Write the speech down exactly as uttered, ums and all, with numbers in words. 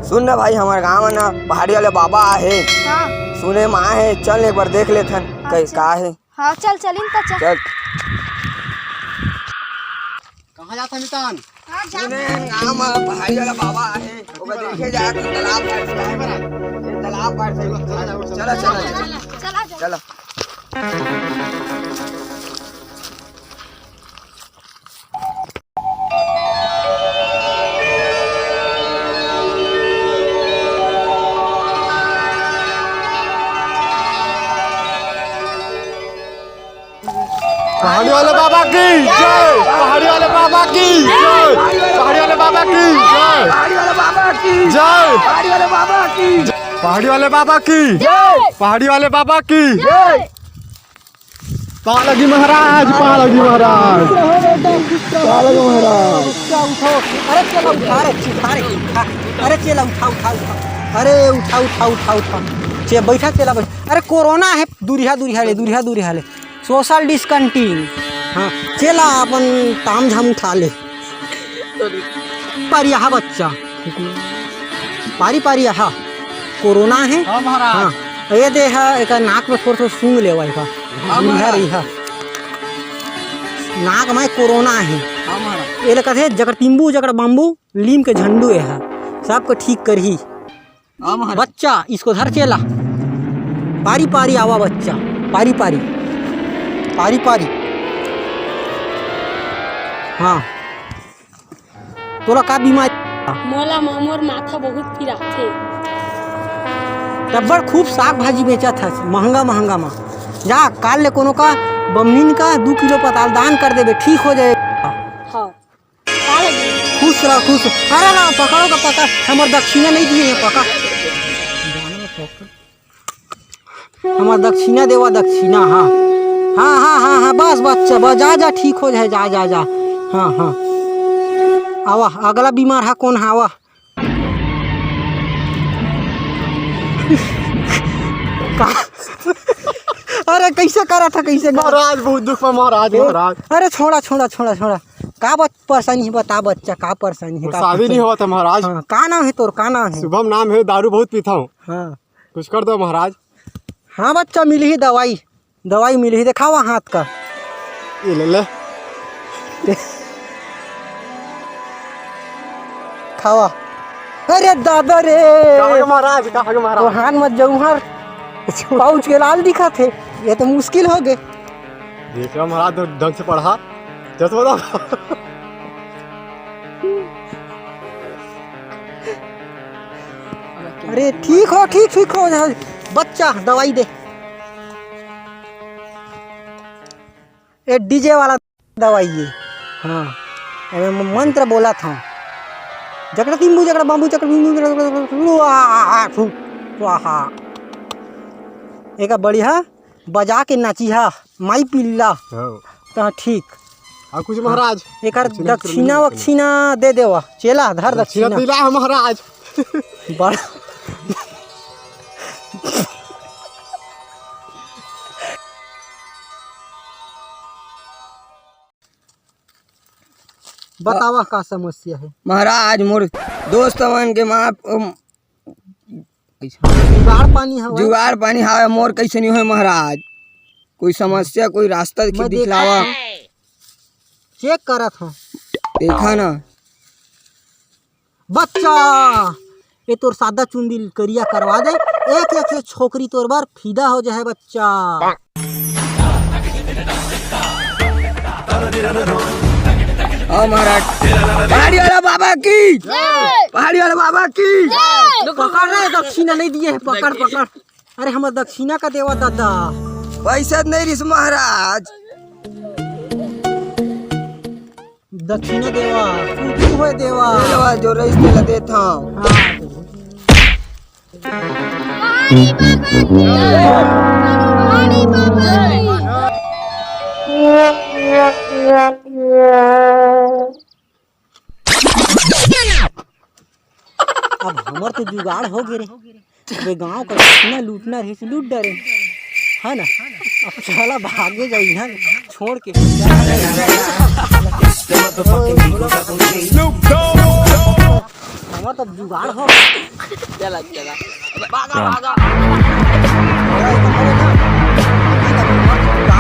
सुन ना भाई, हमर गांव में ना पहाड़ी वाले बाबा आहे। हाँ। सुने में आहे, चल एक बार देख लेथन, हाँ, कै-, चल। का हे। हाँ, चल, चल, इनका चल। चल। कहाँ जात हन मितान? हाँ, जा। सुने, गांव में पहाड़ी वाला बाबा आहे, ओकर देखे जात हन, तालाब पार से। ये तालाब पार से। चला, चला, चला। चला, चला, चला। चला। पहाड़ी वाले बाबा की जय। पहाड़ी वाले बाबा की जय। पहाड़ी वाले बाबा की जय। पहाड़ी वाले बाबा की जय। पहाड़ी वाले बाबा की जय। पहाड़ी वाले बाबा की जय। पहाड़ी वाले बाबा की जय। पालगी महाराज, पालगी महाराज। पालगी महाराज। उठा, उठा। अरे चेला उठा, अरे उठा रे, उठा। अरे चेला उठा, उठा, उठा। अरे उठा, उठा, उठा, उठा। चे-, बैठा चेला, बैठा। अरे कोरोना हे, दूरिहा, दूरिहा ले, दूरिहा, दूरिहा ले। Social distancing। हाँ, चेला अपन ताम झाम उठा ले। पारी आहा बच्चा, पारी पारी आहा। कोरोना हे। हाँ महाराज। हाँ, ये दे हा, एकर नाक में थोड़ा थोड़ा सूंघ लेवा एका। हाँ बुढ़िया महाराज। रही हा। नाक में कोरोना हे। हाँ महाराज। ये ले कथे जकड़ तिम्बू जकड़ बाम्बू लीम के झंडू ए हा, सबको ठीक करही। हाँ महाराज। बच्चा, इसको धर चेला। पारी पारी आवा बच्चा, पारी पारी, पारी पारी। हाँ, तोला का बीमारी? मोला म-, मोर माथा बहुत पिराथे। तब्बड़ खूब साग भाजी बेचत हस, महंगा महंगा मा। जा, काल ले कोनो का बमनीन का दू किलो पताल दान कर देबे, ठीक हो जाए। हाँ। खुश रह, खुश। अरे ना, पकड़ो का पकड़, हमर दक्षिणा नहीं दिए हैं, पकड़। हमर दक्षिणा देवा, दक्षिणा, हाँ। हाँ, हाँ, हाँ, हाँ, बस, बस, बस, जा, जा, ठीक हो जाए, जा, जा, जा। हाँ, हाँ। आवा, अगला बीमार हा कौन हा, आवा। का? अरे, कैसे करा था, कैसे करा? महाराज, बहुत दुख बा, महाराज, ए, महाराज। अरे, छोड़ा, छोड़ा, छोड़ा, छोड़ा। का बात परेशानी है, बता बच्चा, का परेशानी है, वो का शादी परेशानी? नहीं होता, महाराज। हाँ, का नाम है तोर, का नाम है? शुभम नाम है, दारू बहुत पीता हूँ। हाँ। कुछ कर दो, महाराज। हाँ, बच्चा, मिली ही दवाई। दवाई मिली, दिखावा हाथ का। ये ले ले। खावा। अरे दादा रे। कहाँ के महाराज, कहाँ के महाराज? तो हाथ मत जाऊ हर। पाउच के लाल दिखा थे। ये तो मुश्किल हो गए। देख रहा महाराज, तो ढंग से पढ़ा। चश्मा तो। अरे ठीक हो, ठीक, ठीक हो जा। बच्चा, दवाई दे। ए डीजे वाला दवाई ये। हाँ, एमे म-, मंत्र बोला था। जकड़ा तिम्बू, जकड़ा बाम्बू, जकड़ा बिम्बू, जकड़ा स्वाहा। एका बढ़िया बजा के नाचिहा, माई पिल्ला। हाँ। त ठीक। और कुछ महाराज? एकर दक्षिणा वक्षिणा दे देवा। चेला, धर दक्षिणा दक्षिणा। तिला महाराज। बड़ा। बतावा का समस्या है? महाराज, मोर दोस्त मन के माँ, अम, जुगाड़ पानी हवय। जुगाड़ पानी हवय, मोर कइसे नहीं होय महाराज? कोई समस्या, कोई रास्ता मैं दिखलावा। देखा, चेक करत हूँ। देखा ना। बच्चा, ये तोर सादा चुंदी करिया करवा दे, एक एक से छोकरी तोर बर फिदा हो जाए बच्चा। ओ महाराज, पहाड़ी वाला बाबा की, जय। पहाड़ी वाला बाबा की। जय। पकड़ रे, दक्षिणा नहीं दिए है, पकड़, पकड़। अरे हमर दक्षिणा का देवा दादा। पैसा नहीं रिस महाराज। दक्षिणा देवा, तू होय देवा। देवा जो रईस तेला देत हव। हाँ। पहाड़ी बाबा की जय। पहाड़ी बाबा की। अब हमर तो जुगाड़ हो गे रे। वे गांव का जितना लूटना रहिस लूट डरे, है ना? अब साला भागे जाई ना छोड़ के। हमार तो जुगाड़ हो। चला, चला। भागा, भागा।